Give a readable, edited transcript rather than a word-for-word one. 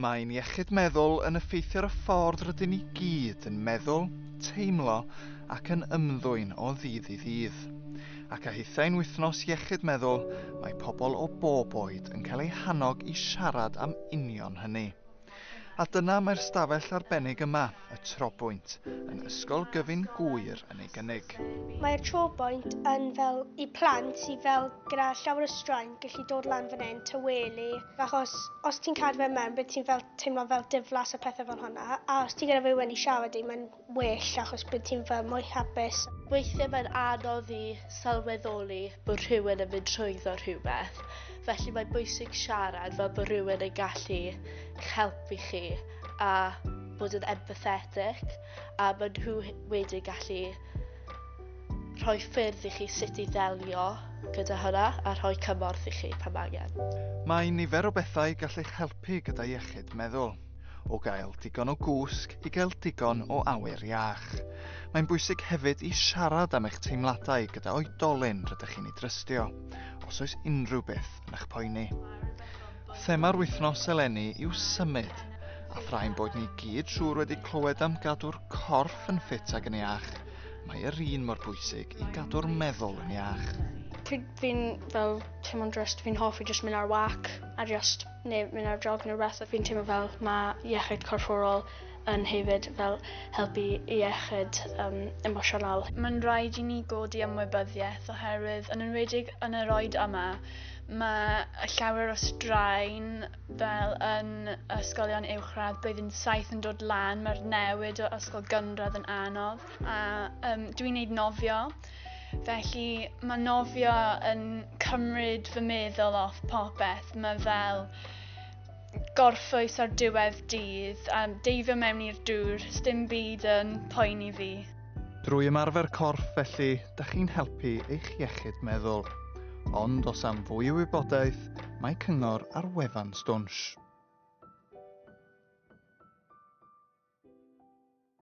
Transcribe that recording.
Mae'n iechyd meddwl yn effeithio ar y ffordd rydyn ni gyd yn meddwl, teimlo ac yn ymddwyn o ddydd i ddydd. Ac a hithau'n wythnos iechyd meddwl, mae pobl o bob oed yn cael eu hannog i siarad am union hynny. A dyna mae'r stafell arbennig yma, y Trobwynt, yn Ysgol Gyfun Gŵyr yn ei gynnig. Mae'r Trobwynt yn fel i plant sydd fel gyda llawer o straen gallu dod lan fan hyn, tawelu, achos os ti'n cadw fe mewn, bydd ti'n fel teimlo fel diflas a pethau fel hwnna, a os ti gyda rhywun i siarad i, mae'n well achos bydd ti'n fel mwy hapus. Weithiau mae'n anodd i sylweddoli bod rhywun yn mynd trwyddo rhywbeth, felly mae'n bwysig siarad fel bod rhywun yn gallu helpu chi a bod yn empathetic, a maen nhw wedyn gallu rhoi ffyrdd i chi sut i ddelio gyda hwnna a rhoi cymorth i chi pan mae angen. Mae nifer o bethau gall eich helpu gyda iechyd meddwl. O gael digon o gwsg i gael digon o awyr iach. Mae'n bwysig hefyd i siarad am eich teimladau gyda oedolyn rydych chi'n ei drystio, os oes unrhyw beth yn eich poeni. Thema'r wythnos eleni yw symud, a thra ein bod ni gyd siŵr wedi clywed am gadw'r corff yn ffit ac yn iach, mae yr un mor bwysig i gadw'r meddwl yn iach. Pryd fi'n fel teimlo'n drist, fi'n hoffi jyst mynd ar wac a jyst neu mynd ar jog neu rhywbeth. Fi'n teimlo fel mae iechyd corfforol yn hefyd fel helpu iechyd emosiynol. Mae'n rhaid i ni godi ymwybyddiaeth oherwydd yn enwedig yn yr oed yma mae llawer o straen fel yn ysgolion uwchradd, blwyddyn 7 yn dod lan, mae'r newid o ysgol gynradd yn anodd a dwi'n neud nofio. Felly mae nofio yn cymryd fy meddwl off popeth. Mae fel gorffwys ar diwedd dydd, a deifio mewn i'r dŵr, sdim byd yn poeni fi. Drwy ymarfer corff felly, da chi'n helpu eich iechyd meddwl. Ond os am fwy o wybodaeth, mae cyngor ar wefan Stwnsh.